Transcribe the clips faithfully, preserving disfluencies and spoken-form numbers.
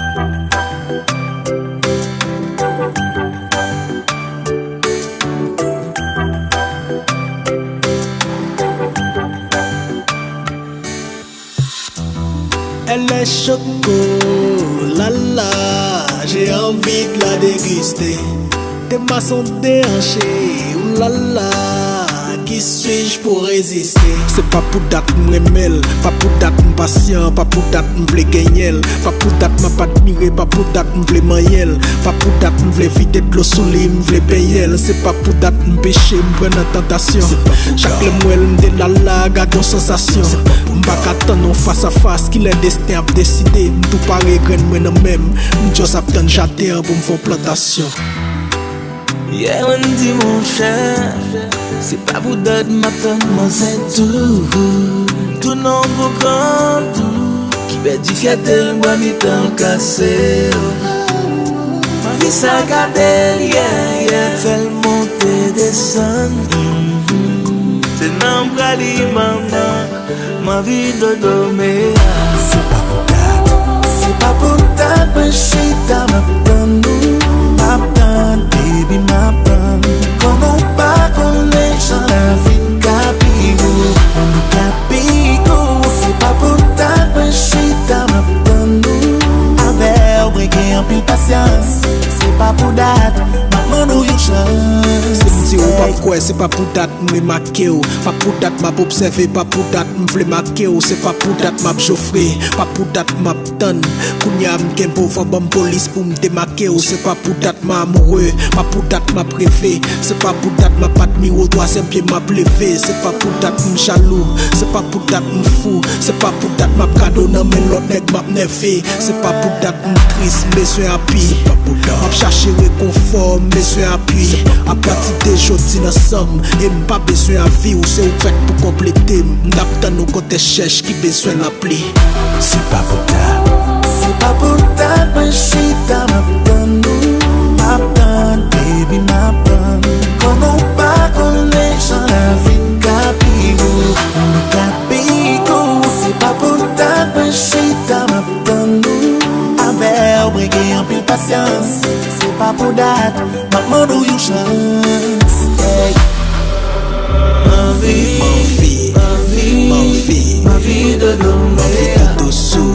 Elle est choco, la la, j'ai envie de la déguster. Tes mains sont déhanchées, oulala, qui suis-je pour résister? Se pa pou dat m renmen l, pa pou dat m pasyan, pa pou dat m vle genyen l, pa pou dat m ap admire, pa pou dat m vle manyen l, pa pou dat m vle vide dlo sou li, m vle benyen l. Se pa pou dat m peche, m pran nan tantasyon. Chak lè m wè l, m delala, gad yon sansasyon. M pa ka tann yon fas a fas, kilè desten ap deside. M tou pare, grenn mwen nan men m, m just ap tann jaden an pou m fè yon plantasyon. Yeah, Wendy monchè, se pa pou dat m ap tann manzè tou. Tou non pou kont ou, ki pèdi fyète l, bwa mitan l kase. Anvi sakade l, yeah, yeah, fè l monte desann. Se nan bra li manman. M anvi dodo, men se pa pou dat. Se pa pou dat mwen chita, m ap tann ou. M ap tann, baby, m ap tann. Kòman w pa konnen jan lavi ka pi gou? Lavi ka pi gou. Se pa pou dat mwen chita, m ap tann ou. Avè w, mwen gen anpil pasyans. Se pa pou dat, m ap mande w yon chans. Si m di w pa kwè, se pa pou dat. M remake w, pa pou dat m ap obsève, pa pou dat m vle make w, se pa pou dat m ap jofre, pa pou dat m ap tann. Kounye a m kenbe w, fò ban m polis pou m demake w, se pa pou dat m amoure, pa pou dat m ap reve, se pa pou dat m ap admire w, twazyèm pye m ap leve, se pa pou dat m jalou, se pa pou dat m fou, se pa pou dat m ap gade w nan men lòt nèg m ap nève, se pa pou dat m tris, m bezwen api. M ap chache rekonfò, m bezwen api. Apati de jodi n ansanm, e m pa bezwen avi w, se ou k fèt pou konplete m. M t ap tann ou kote chèch ki bezwen lapli. Se pa pou dat. Se pa pou dat mwen chita, m ap tann ou. M ap tann, baby, m ap tann. Kòman w pa konnen jan lavi ka pi gou? Lavi ka pi gou. Se pa pou dat mwen chita, m ap tann ou. Avè w, mwen gen anpil pasyans. Se pa pou dat, m ap mande w yon chans. Ey. M anvi, m anvi, m anvi, m anvi dodo, m anvi dodo sou.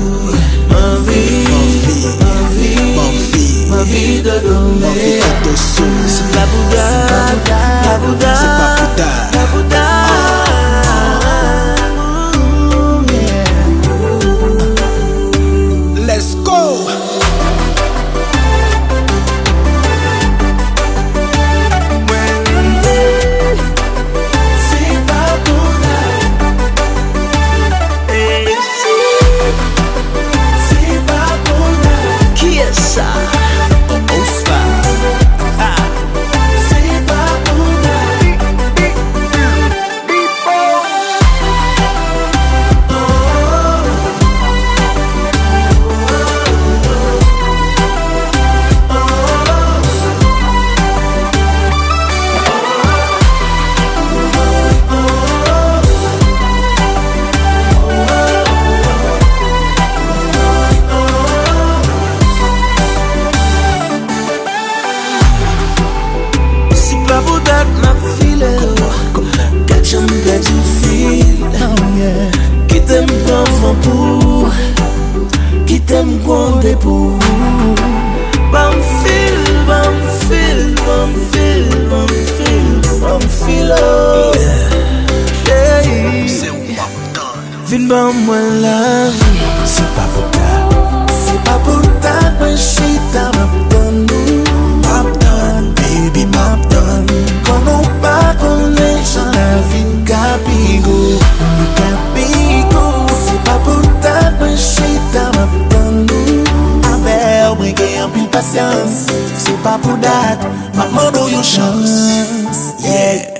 M anvi, m anvi, m anvi, m anvi dodo, m anvi dodo sou. Se pa pou dat, pa pou dat, se pa pou dat, pa pou dat. Let's go! Kiyès sa? Osva. Ah. Si pa pou dat m ap file w, gad jan m pèdi fil. Kite m pran van pou ou, kite m gwonde pou ou. Ban m fil, ban m fil, ban m fil, ban m fil, ban m fil, oh. Yeah. Se ou m ap tann. Vin ban mwen lavi. Se pa pou dat. Se pa pou dat mwen chita, m ap tann ou. M ap tann, baby, m ap tann. Kòman w pa konnen jan lavi ka pi gou? Lavi ka pi gou. Se pa pou dat mwen chita, m ap tann ou. Avè w, mwen gen anpil pasyans. Se pa pou dat, m ap mande w yon chans. Yeah.